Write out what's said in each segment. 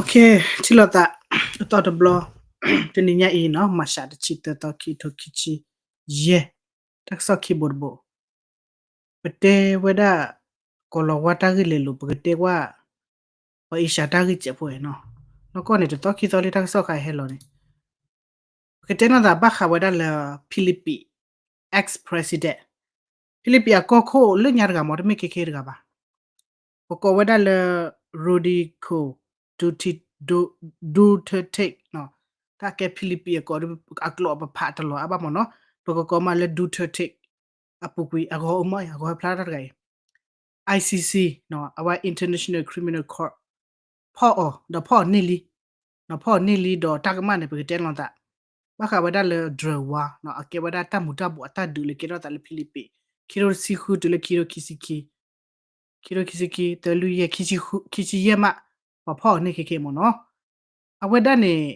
ထံၣ်လိာ်သး အသီတဘျီ တနံၤညါအံၤနီၤ မၤရှးတဆံသၢသီ ခံထိခံဆံယဲၢ် တၢ်ကစီၣ်ခံဘိတဘိ ပတဲဝဲဒၣ် ကီၤလၤဝါတၢ်ဂ့ၢ်လဲၤလိၤ ပကတဲကွၢ် ပှၤအ့ရှါတၢ်ဂ့ၢ်စဲးဖိနီၤ နီၢ်ကီၢ်န့ၣ် တသီခံသီလံ တၢ်ကစီၣ်ခါဟဲလီၤန့ၣ် ပကတဲနီၢ်သးဘၣ်ဃးဝဲဒၣ်လၢ Philippines ex-president, Philippines အကီၢ်ခိၣ်လၢညါတဂၤမ့ၢ် တမ့ၢ်ခဲခဲတဂၤဘၣ်. ပကိးဝဲဒၣ်လၢ Rodrigo Duterte, Duterte တၢ်ကဲ Philippines အကိး အကျိာ်ပဖးတလီၤအါဘၣ်မ့ၢ်နီၤ, ပကကိးမးလၢ Duterte အပူၤကွံာ် အဂီၤအိၣ်မး အဂီၤဟဲဖျါတၢ်တဂၤအံၤ I C C အဝဲ International Criminal Court ဖီၣ်အီၤ ဒီးဖီၣ်အီၤန့ၢ်လံ, ဖီၣ်အီၤန့ၢ်လံဒီးတၢ်ကမၣ်န့ၣ် ပကတဲလီၤသး ဘၣ်ဃးဝဲဒၣ်လၢ drug war အကဲဝဲဒၣ်တၢ်မူၤတၢ်ဘှီးအတၢ်ဒုးလၢကဲထီၣ်သးလၢ Philippines ခံထိတဆံဃုတုၤလၢခံထိခံဆံခံ, ခံထိခံဆံခံ သၢလွံၢ်ယဲၢ် ခံဆံယဲၢ်မး ပှၤဖီၣ်အီၤန့ၢ်ခဲခဲမ့ၢ်နီၤ, အဝဲဒၣ်န့ၣ်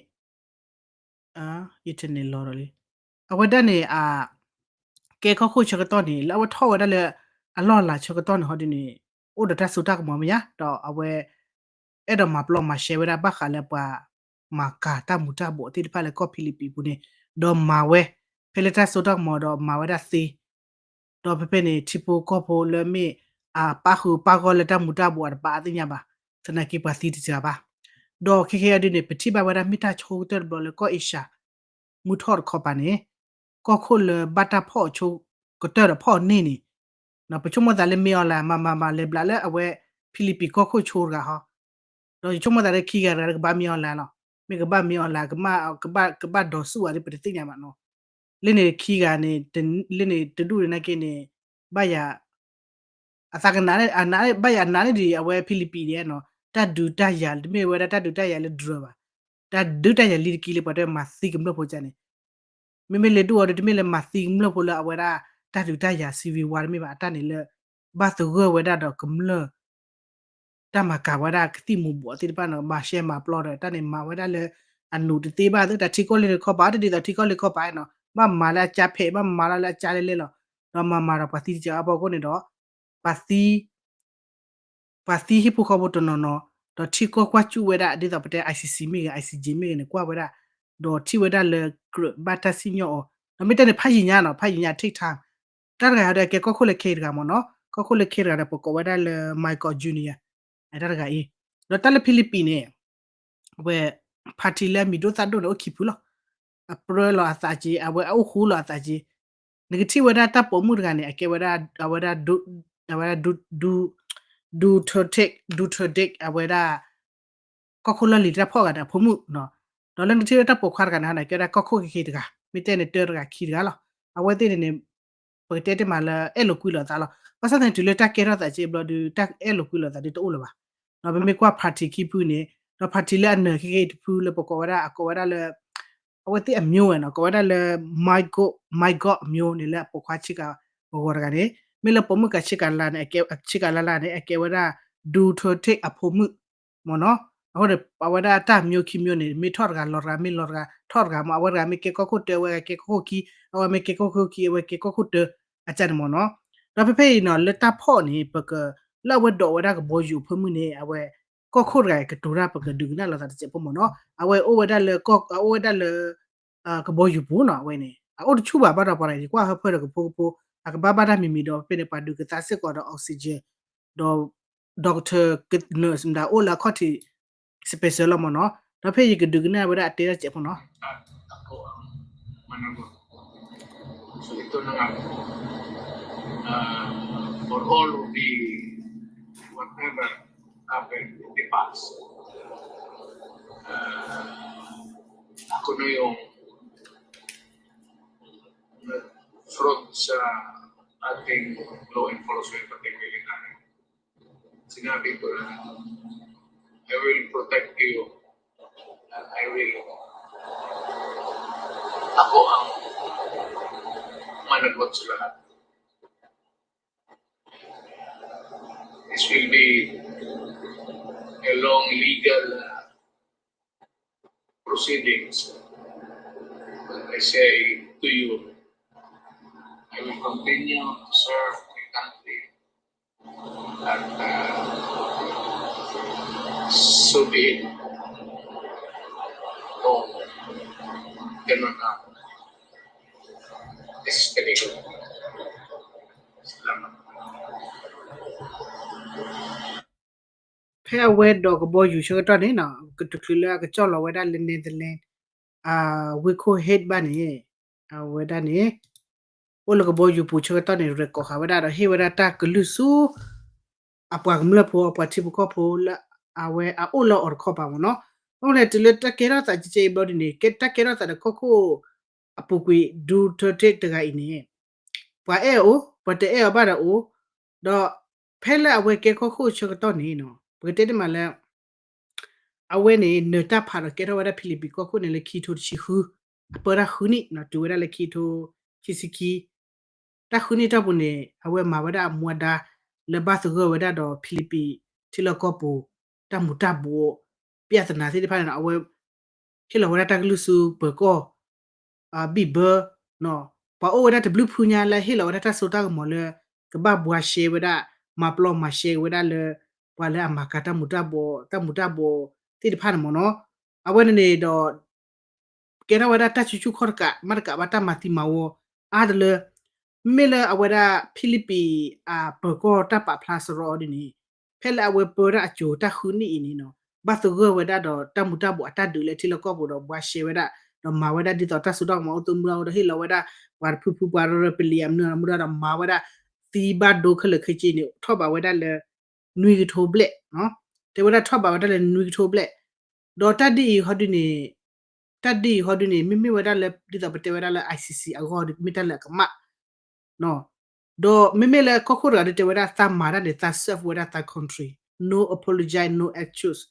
ယတန့ၣ်လီၤဒီးလံ, အဝဲဒၣ်န့ၣ် အ ကဲကီၢ်ခိၣ်ဆၢကတီၢ်န့ၣ် လၢအဝဲထီၣ်ဝဲဒၣ်လၢ အလီၢ်အလၤဆၢကတီၢ်န့ၣ် ဟီဒ်န့ၣ် အိၣ်ဒီးတၢ်စိတၢ်ကမီၤမ့ၢ်ဧါ, ဒီးအဝဲ အဲၣ်ဒိးမၤပျီမၤရှဲဝဲဒၣ် ဘၣ်ဃးလၢပှၤမၤကၤတၢ်မူၤတၢ်ဘှီးသ့ၣ်တဖၣ်လၢကီၢ် Philippines ပူၤန့ၣ်, ဒီးမၤဝဲ ဖဲလၢတၢ်စိတၢ်ကမီၤဒီးမၤဝဲဒၣ်သ့ ဒီးဖဲဖဲန့ၣ် ထံဖိကီၢ်ဖိလၢမ့ၢ်အပၣ်ဃုာ်ပၣ်ဂီၢ်လၢတၢ်မူၤတၢ်ဘှီးအတဘၣ်အသ့ၣ်ညါဘၣ်, သနာ်က့ပှၤသံတစှၤဘၣ်, ဒီးခဲခဲအံၤဒ်န့ၣ် ပထံၣ်ဘၣ်ဝဲဒၣ်မ့ၢ်တၢ်ဆိကတၢၢ်တဘျီလၢကီၢ်အ့ရှါ မုၢ်ထီၣ်တခီပၤန့ၣ် ကီၢ်ခိၣ်လၢဘၣ်တၢ်ဖီၣ်အီၤဆိကတၢၢ်ဒီးဖီၣ်အီၤန့ၢ်န့ၣ်, ပဆိကမိၣ်သးလၢမ့ၢ်အီၤလၢ မၤမၤမၤလဲၤဘျးလၢအဝဲ Philippines ကီၢ်ခိၣ်ဆိတဂၤဟီ, ဒီးယဆိကမိၣ်သးလၢခံဂၤတဂၤကဘၣ်မ့ၢ်အီၤလၢလီၤ, မ့ၢ်ကဘၣ်မ့ၢ်အီၤလၢ ကဘၣ် ကဘၣ်ဒိးဆူၣ်ဝဲဒၣ် ပတသ့ၣ်ညါဘၣ်နီၤ, လၢန့ၣ်ခံဂၤန့ၣ် လၢန့ၣ်တဒူၣ်န့ၣ်နာ်က့န့ၣ် ဘၣ်ယၤ အသးကနး ဘၣ်ယၤနာ်န့ၢ်ဒံး အဝဲ Philippines ဒဲးနီၤ, တၢ်ဒုးတၢ်ယၤတမ့ၢ်ဝဲဒၣ်တၢ်ဒုးတၢ်ယၤလၢ drug ဘၣ်, တၢ်ဒုးတၢ်ယၤလံတကံလၢပှၤတဲမၤသံကမျၢၢ်ဖိကန့ၣ်, မ့မ့ၢ်လဲၤဒုးအီၤဒီး တမ့ၢ်လၢမၤသံကမျၢၢ်ဖိလၢအဝဲဒၣ် တၢ်ဒုးတၢ်ယၤ civil war တမ့ၢ်ဘၣ်, အတၢ်န့ၣ်လၢ ဘၣ်သဂၢၢ်ဝဲဒၣ်ဒီးကမျၢၢ် တၢ်မၤကၤဝဲဒၣ်ကသံၣ်မူၤဘှီးသ့ၣ်တဖၣ်နီၤ, မၤရှဲမၤပျီဒီး တၢ်န့ၣ်မၤဝဲဒၣ်လၢ အနူးတသ့ဘၣ်သ့ၣ် တၢ်ထံကီၢ်လၢခီပၤ တဒ်သိးထံကီၢ်လၢခီပၤနီၤ, ဘၣ်မၤလၢအကၠါဖဲး ဘၣ်မၤလၢအကၠါလဲလဲလီၤ, ဒီးမၤမၤဒီးပှၤသံတစှၤအဖီခိၣ်န့ၣ်ဒီး ပှၤသံ ပှၤသံဟံၣ်ဖိဃီဖိတနီၤနီၤ, ဒီးထံကီၢ်ကွၢ်စူၣ်ဝဲဒၣ် ဒ်သိးပတဲ I C C မ့ၢ်ဂ့ၤ I C J မ့ၢ်ဂ့ၤန့ၣ် ကွၢ်ဝဲဒၣ်, ဒီးထံၣ်ဝဲဒၣ်လၢကြၢးဘၣ်တၢ်စံၣ်ညီၣ်အီၤ, ဒီးမ့ၢ်တဲန့ၣ် ဖးယံာ်ညါနီၤ, ဖးယံာ်ညါ take time, တၢ်တဂၤဟီဒီးကဲကီၢ်ခိၣ်လၢခဲအံၤတဂၤမ့ၢ်နီၤ, ကီၢ်ခိၣ်လၢခဲတဂၤဒီး ပကိးဝဲဒၣ်လၢ Marcos Junior တၢ်တဂၤအံၤ, ဒီးတၢ်လၢ Philippines န့ၣ် အဝဲ party လၢအမံၤဒိၣ်သၣ်ဒိၣ်န့ၣ် အိၣ်ခံဖုလီၤ, အပြၢလီၤအသးက့ၤ အဝဲအအိၣ်ဃူလီၤအသးက့ၤ, နကထံၣ်ဝဲဒၣ်တၢ်ပိာ်မုၣ်တဂၤန့ၣ် အကဲဝဲဒၣ် အဝဲဒၣ် ဒူ ဒူ ဒူထၢထ့း ဒူထၢဒ့း အဝဲဒၣ် ကီၢ်ခိၣ်လီၢ်လံၤတၢ်ဖီၣ်ဂၤန့ၣ် အဖိမုၣ်, ဒီးလၢနကထံၣ်ဝဲတၢ်ပိာ်ခွါတဂၤန့ၣ် ကဲဝဲဒၣ်ကီၢ်ခိၣ်ခဲခဲတဂၤ, မ့ၢ်တဲန့ၣ်တၢတဂၤခံတဂၤလီၤ, အဝဲသ့ၣ်န့ၣ်န့ၣ် ပကတဲတ့ၢ်မးလၢအဲၣ်လိာ်ကွံလိာ်သးလီၤ, ဘၣ်ဆၣ်သနာ်က့တုၤလၢတၢ်ကဲထီၣ်သးက့ဘျီဒုး တၢ်အဲၣ်လိာ်ကွံလိာ်သးဒုးတအိၣ်လၢၤဘၣ်, ဒီးပမ့ၢ်ကွၢ် party ခံဖုန့ၣ်, ဒီး party လၢအနၢၤခဲခဲအံၤတဖုလၢပကိးဝဲဒၣ် အကိးဝဲဒၣ်လၢ အဝဲသ့ၣ်အမျိုးဝဲနီၤ, ကိးဝဲဒၣ်လၢ Marcos, Marcos အမျိုးန့ၣ် လၢအပိာ်ခွါဆ့ကၤဂီၤဂီၤတဂၤန့ၣ်, မ့ၢ်လၢပိာ်မုၣ်ကၤဆ့ကၤလါန့ၣ် အဆ့ကၤလါလါန့ၣ် အကဲဝဲဒၣ် ဒူထၢထ့း အဖိမုၣ်မ့ၢ်နီၤ, အဃိန့ၣ် အဝဲဒၣ်တၢ်မျိုးခံမျိုးန့ၣ် မ့ၢ်ထီၣ်တဂၤလီၤတဂၤ မ့ၢ်လီၤတဂၤထီၣ်တဂၤမ့ၢ် အဝဲတဂၤမ့ၢ်ကဲကီၢ်ခိၣ်တၢ အဝဲကဲကီၢ်ခိၣ်ခံ, အဝဲမ့ၢ်ကဲကီၢ်ခိၣ်ခံ အဝဲကဲကီၢ်ခိၣ်တၢ, အကန့ၣ်မ့ၢ်နီၤ, ဒီးဖဲဖဲအံၤနီၤ လၢတၢ်ဖီၣ်န့ၣ် ပက လၢအဝဲဒိးဝဲဒၣ်ကဘီယူၤအဖိမုၣ်န့ၣ် အဝဲ ကီၢ်ခိၣ်တဂၤအံၤကတိၤတၢ် ပကဒုးကနၣ်လိာ်သးတစဲးဖိမ့ၢ်နီၤ, အဝဲအိၣ်ဝဲဒၣ်လၢ အအိၣ်ဝဲဒၣ်လၢ ကဘီယူၤပူၤနီၤ, အဝဲန့ၣ် အအိၣ်တဆူၣ်ဘၣ် ဘၣ်ဒီးပှၤတဂၤအံၤ ကွၢ်ဟၢဖၢဒီးကဖိကဖိ အကဘၣ်ဘၣ်တၢ်မံၤမံၤဒီး ဖဲန့ၣ် ပှၤဒုးကသါစ့ၢ်ကီးဒီး oxygen ဒီး doctor nurse မတၤအိၣ်လၢအခီၣ်ထံး special လီၤမ့ၢ်နီၤ, ဒီးဖဲယကဒုးကနၣ်ဝဲဒၣ်အတဲတၢ်စဲးဖိနီၤ. So ito na nga, ah, for all of the whatever happened in the past, ah, ako na yung front sa ating law enforcement, pati military. Sinabi ko na, I will protect you. And I will, ako ang managot sa lahat. This will be a long legal, uh, proceedings. But I say to you, I will continue to serve my country. At, uh, so be it. ဖဲအဝဲဒိးကဘီယူၤဆၢကတီၢ်န့ၣ်နီၤ တချုးလၢအကစီၣ်လီၤဝဲဒၣ်လၢ Netherlands ဝ့ၢ်ခိၣ် Hague ဘၣ်န့ၣ် အဝဲဒၣ်န့ၣ် အိၣ်လၢကဘီယူၤပူၤဆၢကတီၢ်န့ၣ် record ဃာ်ဝဲဒၣ်ဒီးဟ့ၣ်ဝဲဒၣ်တၢ်ကလုၢ်ဆူ အပှၤကမျၢၢ်ဖိ အပှၤထံဖိကီၢ်ဖိလၢအဝဲအအိၣ်လၢအီၤတခီပၤမ့ၢ်နီၤ. ဘၣ်မနုၤလဲၣ် တုၤလၢတၢ်ကဲထီၣ်သးကဲကဲအံၤဘျီဒ်န့ၣ် ကဲတၢ်ကဲထီၣ်သးဒီးကီၢ်ခိၣ်အပူၤကွံာ် Duterte တဂၤအံၤန့ၣ် ပှၤအဲၣ်အီၤအိၣ် ပှၤတအဲၣ်အီၤဘၣ်ဒီးအိၣ်, ဒီးဖဲလၢအဝဲကဲကီၢ်ခိၣ်ဆၢကတီၢ်န့ၣ်နီၤ ပကတဲတ့ၢ်မးလၢ အဝဲန့ၣ် နၢၤတၢ်ဖးဒီးကဲထီၣ်ဝဲဒၣ်ဖံလံးပံၤကီၢ်ခိၣ်န့ၣ်လၢခံထိတဆံဃု, အပၢတၢ်ဃုနံၣ်နီၤ တုၤဝဲဒၣ်လၢခံထိခံဆံခံ, တၢ်ဃုနံၣ်တီၢ်ပူၤန့ၣ် အဝဲမၤဝဲဒၣ်အမူအဒါ လၢဘၣ်သဂၢၢ်ဝဲဒၣ်ဒီးဖံလံးပံၤထံလီၢ်ကီၢ်ပူၤ တၢ်မူၤတၢ်ဘှီး ပြဿနာသ့ၣ်တဖၣ်န့ၣ်နီၤ အဝဲ ဟ့ၣ်လီၤဝဲဒၣ်တၢ်ကလုၢ်ဆူပၢၤကီၢ် ဘံၣ်ဘၢ ပှၤအိၣ်ဝဲဒၣ်တဘျုးဖုညါလၢဟ့ၣ်လီၤဝဲဒၣ်တၢ်စိတၢ်ကမီၤလၢ ကဘၣ်ဘှါရှဲဝဲဒၣ် မၤပျီမၤရှဲဝဲဒၣ်လၢ ပှၤလၢအမၤကၤတၢ်မူၤတၢ်ဘှီး တၢ်မူၤတၢ်ဘှီးသ့ၣ်တဖၣ်န့ၣ်မ့ၢ်နီၤ. အဝဲန့ၣ်န့ၣ်ဒီး ကဲထီၣ်ဝဲဒၣ်တၢ်ဆူၣ်ဆူၣ်ခီၣ်တကး မ့ၢ်တကးဘၣ်တၢ်မၤသံမၤဝီအါတလၢ မ့မ့ၢ်လၢအဝဲဒၣ်ဖံလံးပံၤ အပၢၤကီၢ်တၢ်ပာ်ဖျါစရီအီၤဒ်န့ၣ် ဖဲလၢအဝဲပၢတၢ်အစိၤတၢ်ဃုနံၣ်အံၤန့ၣ်နီၤ ဘၣ်သဂၢၢ်ဝဲဒၣ်ဒီးတၢ်မူၤတၢ်ဘှီးအတၢ်ဒုးလၢထံလီၢ်ကီၢ်ပူၤဒီးဘှါရှဲဝဲဒၣ် ဒီးမၤဝဲဒၣ်ဒ်သိးတၢ်စိတၢ်ကမီၤအိၣ်သ့ၣ်မူၤဒီးဟ့ၣ်လီၤဝဲဒၣ် ပှၤတဖုဖုပှၤရၢရၢပလံၤအမနုၤမူဒါဒီးမၤဝဲဒၣ် သံဘၣ်ဒိခဲလၢာ်ခဲဆ့န့ၣ် ထီၣ်ဘးဝဲဒၣ်လၢ နွံကထိဘျဲၣ်, တဲဝဲဒၣ်ထီၣ်ဘးဝဲဒၣ်လၢနွံကထိဘျဲၣ်, ဒီးတၢ်ဒ်အံၤဟီဒ်န့ၣ် တၢ်ဒ်အံၤဟီဒ်န့ၣ် မ့မ့ၢ်ဝဲဒၣ်လၢ ဒ်သိးပတဲဝဲဒၣ်လၢ ICC အဂီၢ်ဒီး မ့ၢ်တၢ်လၢအကမၣ် ဒီးမ့မ့ၢ်လၢကီၢ်ခိၣ်တဂၤဒ်တဲဝဲဒၣ်သးမၤတၢ်န့ၣ် သး serve ဝဲဒၣ်သး country, no apologize, no excuse,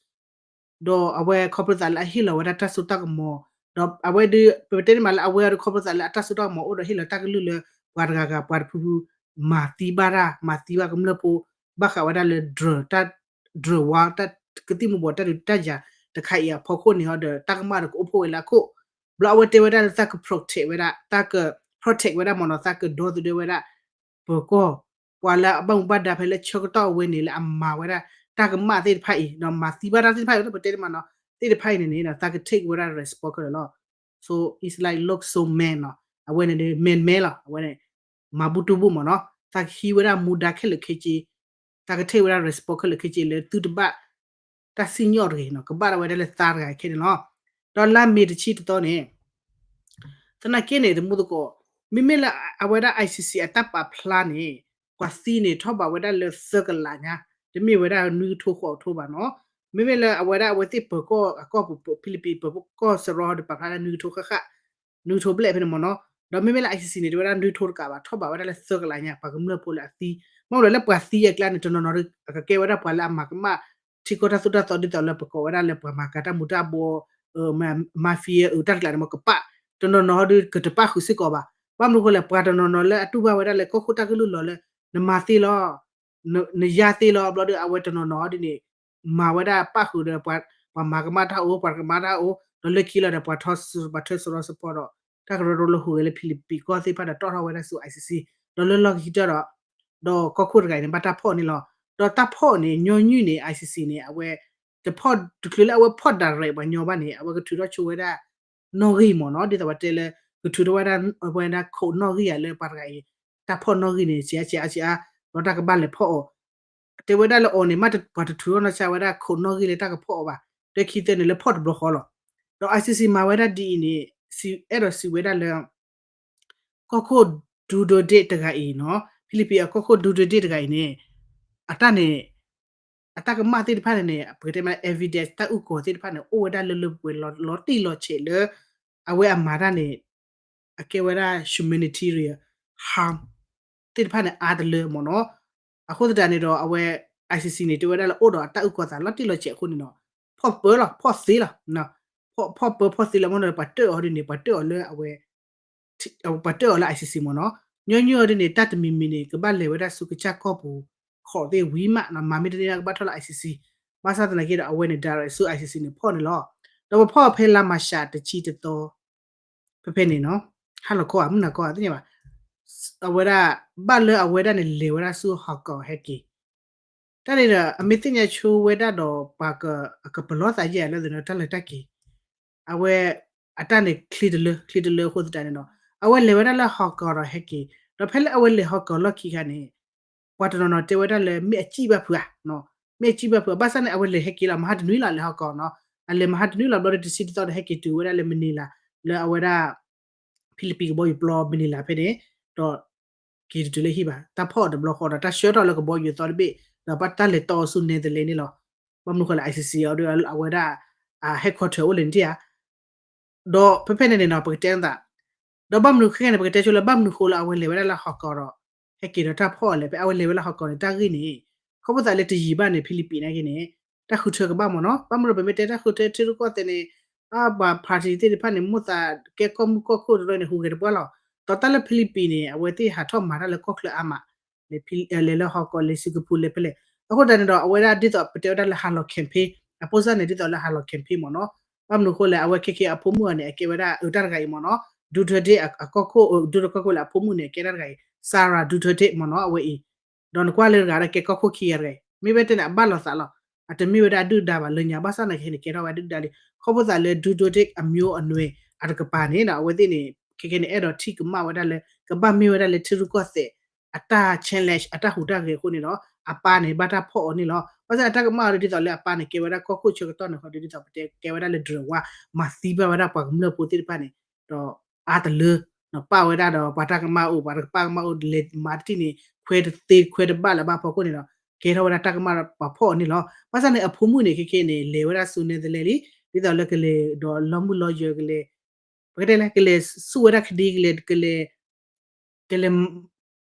ဒီးအဝဲခီဖျိသးလၢအဟ့ၣ်လီၤဝဲဒၣ်တၢ်စိတၢ်ကမီၤ, ဒီးအဝဲဒုး ပတဲန့ၣ်မးလၢအဝဲအီၤဒုး ခီဖျိသးလၢအတၢ်စိတၢ်ကမီၤအိၣ်ဒီးဟ့ၣ်လီၤတၢ်ကလုၢ်လၢ ပှၤတဂၤဂၤ ပှၤတဖုဖု မၤသံဘၣ်တၢ် မၤသံဘၣ်ကမျၢၢ်ဖိ ဘၣ်ဃးဝဲဒၣ်လၢ drone တၢ် drone war တၢ်ကသံၣ်မူၤဘှီး တၢ်ဒုးတၢ်ယၤတခါအံၤအဖီခိၣ်န့ၣ်ဟီဒီး တၢ်ကမၣ်ဒီးကအိၣ်ဖှိၣ်ဝဲလၢအခိၣ်, ဘျီအဝဲတဲဝဲဒၣ်လၢသးက protect ဝဲဒၣ် သးက protect ဝဲဒၣ်မ့ၢ်နီၤ သးကဒီသဒၢဝဲဒၣ် ပၢၤကီၢ် ပှၤလၢအဘၣ်မူဘၣ်ဒါဖဲလၢဆၢကတီၢ်အဝဲန့ၣ် လၢအမၤဝဲဒၣ် တၢ်ကမၣ်သ့ၣ်တဖၣ်အံၤ ဒီးမၤသံဘၣ်တၢ်သ့ၣ်တဖၣ်အံၤ ပတဲန့ၣ်မးနီၤ သ့ၣ်တဖၣ်အံၤန့ၣ်န့ၣ် သးက take ဝဲဒၣ် responsible လီၤ. So it's like look so man နီၤ အဝဲန့ၣ် man man လီၤ အဝဲန့ၣ် မၤဘူၣ်တူၢ်ဘူၣ်မ့ၢ်နီၤ သးကဟံးဝဲဒၣ်မူဒါခဲလၢာ်ခဲဆ့ သးက take ဝဲဒၣ် responsible ခဲလၢာ်ခဲဆ့လၢသုတဘၣ် တၢ်စံၣ်ညီၣ်တဂ့ၤနီၤ ကဘၣ်ဒၣ်ဝဲဒၣ်လၢသါတဂၤခဲန့ၣ်လီၤ. ဒီးလါမ့ၤတဆံတသီန့ၣ် သနာ်က့န့ၣ် တမူသကိး မ့မ့ၢ်လၢအဝဲဒၣ် ICC အတၢ်ပာ်ဖျါန့ၣ် ပှၤသံန့ၣ် ထီၣ်ဘးဝဲဒၣ်လၢသၢကလးညါ တမ့ၢ်ဝဲဒၣ်နွံကထိဃိးကထိဘၣ်နီၤ မ့မ့ၢ်လၢအဝဲဒၣ်အဝဲသ့ၣ်ပၢၤကီၢ်အကီၢ်ပူၤ ဖံလံးပံၤပၢၤကီၢ်စရီဒီးပာ်ဖျါလၢနွံကထိဃၣ်ဃၣ် နွံကထိဘျဲၣ်ဖဲန့ၣ်မ့ၢ်နီၤ ဒီးမ့မ့ၢ်လၢ ICC န့ၣ် တဲဝဲဒၣ်နွံကထိတကးဘၣ် ထီၣ်ဘးဝဲဒၣ်လၢသၢကလးညါ ပှၤကမျၢၢ်ဖိလၢအသံ မ့ၢ်လၢပှၤသံအကျါန့ၣ် တနီၤနီၤဒီး အကကဲဝဲဒၣ်ပှၤလၢအမၤကမၣ် ထံကီၢ်တၢ်သိၣ်တၢ်သီဒ်သိးလၢပကိးဝဲဒၣ်လၢပှၤမၤကၤတၢ်မူၤတၢ်ဘှီး mafia အတၢ်တကျးန့ၣ်မ့ၢ်ကပၣ် တနီၤနီၤဒီးကတပၣ်ဃုာ်စ့ၢ်ကီးဘၣ် ဘၣ်မနုၤဃိလဲၣ် ပှၤတနီၤနီၤလၢအတူၢ်ဘၣ်ဝဲဒၣ်လၢကီၢ်ခိၣ်တၢ်ကလုၢ်လီၤလၢ နမၤသ့လီၤ နယါသ့လီၤ ဘျီဒီးအဝဲတနီၤနီၤဒ်န့ၣ် မၤဝဲဒၣ်ပၣ်ဃုာ်ဒီး ပှၤမၤကမၣ်တၢ်အိၣ် ပှၤကမၤတၢ်အိၣ် ဒီးလၢခံလီၤဒီး ပှၤထၢစရီ support ဒီး တၢ်ကရၢကရိလၢဟူးဂဲၤလၢဖံလံးပံၤကီၢ်သ့ၣ်တဖၣ်ဒီးတီၣ်ထီၣ်ဝဲဒၣ်ဆူ ICC ဒီးလၢလီၢ်ခံကတၢၢ်ဒီး ဒီးကီၢ်ခိၣ်တဂၤအံၤန့ၣ် ဘၣ်တၢ်ဖီၣ်န့ၣ်လီၤ. ဒီးတၢ်ဖီၣ်န့ၣ် ညီနုၢ်န့ၣ် ICC န့ၣ် အဝဲ တဖီၣ် တချုးလၢအဝဲဖီၣ် direct ပှၤညီဘၣ်န့ၣ် အဝဲကထုးထီၣ်ဆိဝဲဒၣ် နီၣ်ဂံၢ်မ့ၢ်နီၤ ဒ်သိးပတဲလၢ ကထုးထီၣ်ဝဲဒၣ် အဝဲဒၣ် code နီၣ်ဂံၢ်ယၤလၢပှၤတဂၤအံၤ တၢ်ဖီၣ်နီၣ်ဂံၢ်န့ၣ် ဆံးအါဆံးအါဆံးအါ ဒီးတၢ်ကဘၣ်လဲၤဖီၣ်အီၤ တဲဝဲဒၣ်လၢအီၤန့ၣ် မ့ၢ်ပှၤတထုးထီၣ်နီၢ်ဆါဝဲဒၣ် code နီၣ်ဂံၢ်လၢတၢ်ကဖီၣ်အီၤဘၣ် ဒီးခံသၢန့ၣ်လၢဖီၣ်တဘျီဃီလီၤ. ဒီး ICC မၤဝဲဒၣ်ဒ်အံၤန့ၣ် အဲၣ်ဒိးစံးဝဲဒၣ်လၢ ကီၢ်ခိၣ် Duterte တဂၤအံၤနီၤ ဖံလံးပံၤအကီၢ်ခိၣ် Duterte တဂၤအံၤန့ၣ် အတၢ်န့ၣ် အတၢ်ကမၣ်သ့ၣ်တဖၣ်န့ၣ်န့ၣ် ပကတဲမ့ၢ် evidence တၢ်အုၣ်ကီၤသ့ၣ်တဖၣ်န့ၣ် အိၣ်ဝဲဒၣ်လၢလၢပှဲၤပှဲၤလီၤတံၢ်လီၤဆဲးလၢ အဝဲအမၤတၢ်န့ၣ် အကဲဝဲဒၣ် humanitarian harm သ့ၣ်တဖၣ်န့ၣ် အါတလၢမ့ၢ်နီၤ အဃိသတးန့ၣ်ဒီး အဝဲ ICC န့ၣ် တဲဝဲဒၣ်လၢအိၣ်ဒီးအတၢ်အုၣ်ကီၤသးလီၤတံၢ်လီၤဆဲးအဃိန့ၣ်နီၤ ဖီၣ်ပၢလီၤ ဖီၣ်သ့လီၤ ဖီၣ်ပၢဖီၣ်သ့လီၤမ့ၢ်နီၤ ပှၤတၢၣ်အီၤဒ်န့ၣ် ပှၤတၢၣ်အီၤလၢအဝဲ ပှၤတၢၣ်အီၤလၢ ICC မ့ၢ်နီၤ ညီနုၢ်အီၤဒ်န့ၣ် တၢ်တမံၤမံၤန့ၣ် ကဘၣ်လဲၤဝဲဒၣ်ဆူကစၢ်ကီၢ်ပူၤ ခိးသ့ၣ်ဝံၤမးနီၤ မၤမ့ၢ်တန့ၢ်ကဘၣ်ထီၣ်လၢ ICC ဘၣ်ဆၣ်သနာ်က့ဒီး အဝဲန့ၣ် direct ဆူ ICC န့ၣ် ဖီၣ်န့ၣ်လီၤ. ဒီးပဖီၣ်ဖဲလါမၤရှးတဆံတသီ ဖဲဖဲန့ၣ်နီၤ ဟါလီၤခီဧါ မုၢ်နၤခီဧါ သ့ၣ်ညါဘၣ် အဝဲဒၣ် ဘၣ်လၢအဝဲဒၣ်န့ၣ် လဲၤဝဲဒၣ်ဆူ Hong Kong ဟဲက့ၤ တၢ်န့ၣ်ဒီး အမ့ၢ်သ့ၣ်ညါဆိဝဲဒၣ်ဒီး ပှၤက အကပလီၢ်သးယဲၢ်လၢသန့ တၢ်လဲၤတၢ်က့ၤ အဝဲ အတၢ်န့ၣ် ချ့တလၢ ချ့တလၢအဃိသတးန့ၣ်နီၤ အဝဲလဲၤဝဲဒၣ်လၢဟီၣ်ကီၢ်ဒီးဟဲက့ၤ, ဒီးဖဲလၢအဝဲလဲၤဟီၣ်ကီၢ်လီၢ်ခံခါန့ၣ် ပှၤတနီၤနီၤတဲဝဲဒၣ်လၢမ့ၢ်အစံၣ်ဘၣ်ဖုးဧါ, မ့ၢ်အစံၣ်ဘၣ်ဖုးဧါ, ဘၣ်ဆၣ်န့ၣ် အဝဲလဲၤဟဲက့ၤလီၤ မဟါတနွံလီၤလဲၤဟီၣ်ကီၢ်နီၤ, အလဲၤမဟါတနွံလီၤ ဘျီဒီးတဆံတသီဒီးဟဲက့ၤတုၤဝဲဒၣ်လၢမနံၤလး, လၢအဝဲဒၣ် ဖံလံးပံးကဘီယူၤပျီမနံၤလးဖဲန့ၣ်, ဒီး က့ၤတတုၤလၢဟံၣ်ဘၣ်, တၢ်ဖီၣ်အီၤတဘျီဃီဒီး တၢ်ဆှၢထီၣ်လၢကဘီယူၤအသီတဘ့ၣ်, ဒီးဘၣ်တၢ်လဲၤတီအီၤဆူ Netherlands န့ၣ်လီၤ. ဘၣ်မနုၤဃိလဲၣ် ICC အီၤဒီး အဝဲဒၣ် headquarter အိၣ်လၢန့ၣ်ဧါ. ဒီးဖဲဖဲန့ၣ်န့ၣ်နီၤ ပကတဲနသး, ဒီးဘၣ်မနုၤဃိန့ၣ် ပကတဲဆိလၢဘၣ်မနုၤဃိလၢအဝဲလဲၤဝဲဒၣ်လၢဟီၣ်ကီၢ်ဒီး ဟဲက့ၤဒီးတၢ်ဖီၣ်အီၤလဲၣ်, ဖဲအဝဲလဲၤဝဲလၢဟီၣ်ကီၢ်န့ၣ် တၢ်ဂ့ၢ်န့ၣ် ခီဖျိသးလၢတယံာ်ဘၣ်န့ၣ် ဖံလံးပံးန့ၣ်က့န့ၣ် တၢ်ဃုထၢကဘၣ်မ့ၢ်နီၤ, ဘၣ်မနုၤပမ့ၢ်တဲတၢ်ဃုထၢထံရူၢ်ကီၢ်သဲးန့ၣ် အပှၤ party သ့ၣ်တဖၣ်န့ၣ် မိၣ်သးကဲကီၢ်မုၢ်ကီၢ်ခိၣ်တရၢန့ၣ် ဟူးဂဲၤတပှၢ်လီၤ. ဒီးတၢ်လၢဖံလံးပံးန့ၣ် အဝဲသ့ၣ်ဟးထီၣ်မၤတၢ်လၢကီၢ်ချၢအါမး, လဲၤလၢဟီၣ်ကီၢ် လဲၤစံၣ်ကပူၤ လဲၤဖဲလဲၣ်. အဃိသတးန့ၣ်ဒီး အဝဲဒၣ်ဒ်သိးပတဲဝဲဒၣ်လၢဟးလီၤ campaign, အပိၢ်စၢ်န့ၣ် ဒ်သိးလၢဟးလီၤ campaign မ့ၢ်နီၤ. ဘၣ်မနုၤဃိလဲၣ် အဝဲခဲက့အဖိမုၣ်အီၤန့ၣ် အကဲဝဲဒၣ်အတၢ်တဂၤအံၤမ့ၢ်နီၤ, Duterte အကီၢ်ခိၣ် Duterte ကီၢ်ခိၣ်လၢအဖိမုၣ်န့ၣ် အကဲတၢ်တဂၤအံၤ Sarah Duterte မ့ၢ်နီၤ အဝဲအံၤ ဒီးနကွၢ်လၢတဂၤဒီးကဲကီၢ်ခိၣ်ခံဂၤတဂၤအံၤ မ့ၢ်ဝဲတဲန့ၣ် အဘၣ်လိာ်သးလီၤ. အတမ့ၢ်ဝဲဒၣ်အဒုၣ်ဒါဘၣ်လၢညါ ဘၣ်ဆၣ်သနာ်က့န့ၣ် ကဲထီၣ်ဝဲဒၣ်ဒုၣ်ဒါလံ. ခီဖျိသးလၢ Duterte အမျိုးအနွယ် အတကပၤန့ၣ်ဒီး အဝဲသ့ၣ်န့ၣ် ခဲက့န့ၣ် အဲၣ်ဒိးထံၣ်ကမၣ်ဝဲဒၣ်လၢ ကဘၣ်မ့ၢ်ဝဲဒၣ်လၢထံရူၢ်ကီၢ်သဲး အတၢ် challenge အတၢ်ဟူးတၢ်ဂဲၤအဃိန့ၣ်ဒီး အပၢ်န့ၣ် ဘၣ်တၢ်ဖီၣ်အီၤန့ၣ်လီၤ. ဘၣ်ဆၣ်အတၢ်ကမၣ်အီၤဒ်သိးလၢအပၢ်န့ၣ် ကဲဝဲဒၣ်ကီၢ်ခိၣ်ဆၢကတီၢ်န့ၣ်ဃီ ဒ်သိးပတဲကဲဝဲဒၣ်လၢ ဒြဲၤဝါ မၤသံဘၣ်ဝဲဒၣ်ပှၤကမျၢၢ်ဖိသ့ၣ်တဖၣ်န့ၣ် ဒီးအါတလၢ ပၣ်ဝဲဒၣ်ဒီးပှၤတၢ်ကမၣ်အိၣ် ပှၤတကပၣ်ကမၣ်အိၣ် လဲၤမၤတထံၣ်န့ၣ် ခွဲတသ့ခွဲတဘၣ်လၢၤဘၣ်ဖီခိၣ်န့ၣ်ဒီး ကဲထီၣ်ဝဲဒၣ်တၢ်ကမၣ်ဒီးပှၤဖီၣ်အီၤန့ၣ်လီၤ. ဘၣ်ဆၣ်န့ၣ် အဖိမုၣ်န့ၣ် ခဲက့န့ၣ် လဲၤဝဲဒၣ်ဆူ Netherlands လံ ဒ်သိးလၢကလဲၤဒီးလီမုၢ်လီယၢၤကလဲၤ ပကတဲလဲၣ် ကလဲၤဆူၣ်ဝဲဒၣ်ခဒံကလဲၤ ကလဲၤ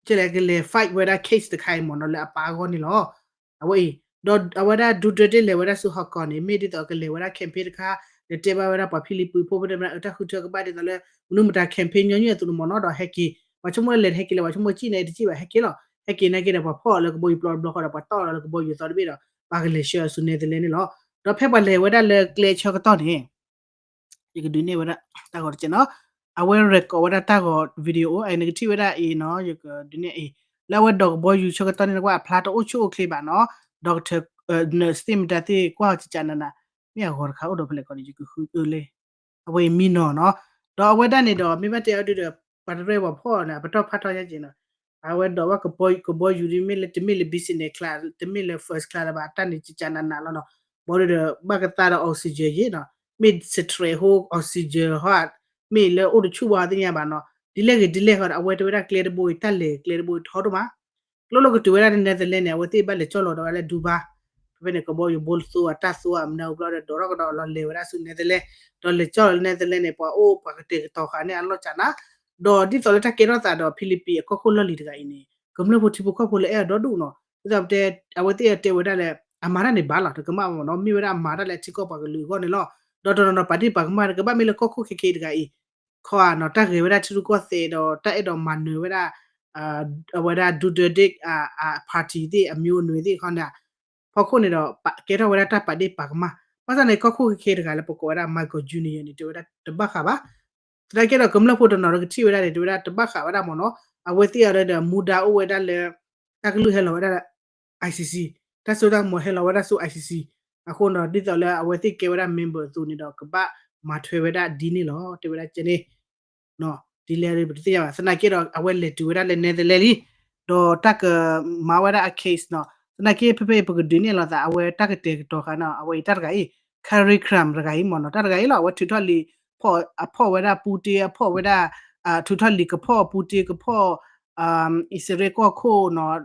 ကလဲၤ ကလဲၤ fight ဝဲဒၣ် case တခါအံၤမ့ၢ်နီၤ လၢအပၢ်အဂီၢ်န့ၣ်လီၤ. အဝဲအံၤ ဒီးအဝဲဒၣ် Duterte လဲၤဝဲဒၣ်ဆူဟီၣ်ကီၢ်န့ၣ် မ့ၢ်ဒ်သိးကလဲၤဝဲဒၣ် campaign တခါ လဲၤတဲဘၣ်ဝဲဒၣ်ပှၤဖံလံးပံးဖိဖဲန့ၣ် တၢ်ဃုထၢကဘၣ်ဒ်သိးလၢ မနုၤမတၤ campaign ညီနုၢ်အသိးန့ၣ်မ့ၢ်နီၤ ဒီးဟဲက့ၤ ပှၤဆိကမိၣ်လၢလဲၤတဟဲက့ၤလၢၤ ပှၤဆိကမိၣ်စံၣ်န့ၣ်တစံၣ်ဘၣ် ဟဲက့ၤလီၤ. ဟဲက့ၤနာ်က့ဒီး ပှၤဖီၣ်အီၤလၢကဘီယူၤပျီတဘျီဃီဒီး ပှၤတီၣ်အီၤလၢကဘီယူၤအသီတဘ့ၣ်ဒီး ပှၤကလဲၤဆှၢအီၤဆူ Netherlands န့ၣ်လီၤ. ဒီးဖဲပှၤလဲၤဝဲဒၣ်လၢကျဲဆၢကတီၢ်န့ၣ် ယကဒုးနဲၣ်ဝဲဒၣ်တၢ်ဂီၤတက့ၢ်နီၤ. အဝဲ record ဝဲဒၣ်တၢ်ဂီၤ video အံၤ နကထံၣ်ဝဲဒၣ်အံၤနီၤ ယကဒုးနဲၣ်အံၤ လၢအဝဲဒိးကဘီယူၤဆၢကတီၢ်န့ၣ် နကွၢ်အဖျါတအိၣ်ဆူၣ်အိၣ်ချ့ဘၣ်နီၤ doctor nurse သ့ၣ်မတၤသ့ၣ်ကွၢ်အီၤကကနန မ့ၢ်အဂီၤတခါအိၣ်ဒီးဖဲလဲၣ်ခီဒီး ယကဃုအၢလၢ အဝဲအံၤမံနီၤနီၤ. ဒီးအဝဲဒၣ်န့ၣ်ဒီး မ့ၢ်ဘၣ်တဲအီၤဒုဒီး ပှၤတရၢပှၤဖီၣ်န့ၣ် အပတီၢ်ဖးထီညါက့ၤနီၤ. အဝဲဒိးဝဲကဘီယူၤဒ်မ့ၢ်လၢ တမ့ၢ်လၢ business class တမ့ၢ်လၢ first class လၢၤဘၣ် အတၢ်န့ၣ်ကကနနလီၤနီၤ. ဘၣ်ဒီး ဘၣ်ကသါဒီး oxygen ယ့ၣ်နီၤ မ့ၢ် stress ဟိ oxygen ဟီ မ့ၢ်လၢအိၣ်တဆူၣ်ဘၣ်သ့ၣ်ညါဘၣ်နီၤ. ဒ်လဲၣ်ဂ့ၤဒ်လဲၣ်ဃီဒီး အဝဲတဲဝဲဒၣ်ကျဲတဘိအံၤ တၢ်လဲၤကျဲတဘိအံၤထီဒိၣ်မး ကျိၣ်လိၣ်ကတုၤဝဲဒၣ်လၢ Netherlands န့ၣ် အဝဲသ့ၣ်ဘၣ်လဲၤကၠီၣ်လီၤဒီးဝဲလၢ Dubai ဖဲဖဲန့ၣ် ကဘီယူၤဘိလသိအတၢ်သိအမနုၤဘျီဒီး ဒိးထီၣ်ကဒီးလီၤလဲၤဝဲဒၣ်ဆူ Netherlands ဒီးလဲၤကၠီၣ်လီၤလၢ Netherlands န့ၣ် ပှၤအိၣ်ပှၤကတဲာ်ကတီၤဃာ်န့ၣ်အလီၢ်ကနၤ ဒီးဒ်သိးလၢတၢ်ကဲထီၣ်သးဒီး ဖံလံးပံးအကီၢ်ခိၣ်လီၢ်လံၤတဂၤအံၤန့ၣ် ကမျၢၢ်ဖိထံဖိကီၢ်ဖိလၢအဲၣ်အီၤဒီဒူၣ်နီၤ ဒ်သိးပတဲ အဝဲသ့ၣ်တဲဝဲဒၣ်လၢ အမၤတၢ်န့ၣ်ဘၣ်လီၤ တကမၣ်မ့ၢ်နီၤ မ့ၢ်ဝဲဒၣ်အမၤတၢ်လၢအထံကီၢ်ပှၤကလုာ်အဂီၢ်န့ၣ်လီၤ. ဒီးတနီၤနီၤပာ်ဒ့ၣ်ပာ်ကမၣ်တကဘၣ်မ့ၢ်လၢကီၢ်ခိၣ်ခဲခဲတဂၤအံၤ ခီဧါနီၤ တၢ်ဂဲၤဝဲဒၣ်ထံရူၢ်ကီၢ်သဲးဒီး တၢ်အဲၣ်ဒိးမၤနၢၤဝဲဒၣ် အဝဲဒၣ် Duterte အ party သ့ၣ် အမျိုးအနွယ်သ့ၣ်ခီန့ၣ် ဖီခိၣ်န့ၣ်ဒီး ကဲထီၣ်ဝဲဒၣ်တၢ်ပာ်ဒ့ၣ်ပာ်ကမၣ် ဘၣ်ဆၣ်န့ၣ် ကီၢ်ခိၣ်ခဲခဲတဂၤလၢပကိးဝဲဒၣ် Michael Junior န့ၣ် တဲဝဲဒၣ်တဘၣ်ဃးဘၣ် သနာ်က့ဒီးကမျၢၢ်ဖိတနီၤဒီးကထံၣ်ဝဲဒၣ်န့ၣ် တဲဝဲဒၣ်တဘၣ်ဃးဝဲဒၣ်မ့ၢ်နီၤ အဝဲသ့ၣ်အီၤဒီး မူဒါအိၣ်ဝဲဒၣ်လၢ တၢ်ကလုၢ်ဟဲလီၤဝဲဒၣ်လၢ ICC တၢ်စိတၢ်ကမီၤဟဲလီၤဝဲဒၣ်ဆူ ICC အဃိဒီး ဒ်သိးလၢအဝဲသ့ၣ်ကဲဝဲဒၣ် member အသိးန့ၣ်ဒီး ကဘၣ်မၤထွဲဝဲဒၣ်ဒ်န့ၣ်လီၤ တဲဝဲဒၣ်ကဲန့ၣ် ဒ်လဲၣ်ပတသ့ၣ်ညါဘၣ် သနာ်က့ဒီး အဝဲလဲၤတုၤဝဲဒၣ်လၢ Netherlands လံ ဒီးတၢ်ကမၤဝဲဒၣ်အ case နီၤ သနာ်က့ဖဲဖဲအံၤ ပကဒုးနဲၣ်လီၤသး အဝဲတၢ်ကတဲာ်ကတီၤဃာ်နီၤ အဝဲအံၤတၢ်တဂၤအံၤ Carrie Crum တဂၤအံၤမ့ၢ်နီၤ တၢ်တဂၤအံၤလီၤ အဝဲထုးထီၣ်လံ အဖီၣ်ဝဲဒၣ် Putin အဖီၣ်ဝဲဒၣ် ထုးထီၣ်လံကဖီၣ် Putin ကဖီၣ် အံၣ်စရ့လးကီၢ်ခိၣ်နီၤ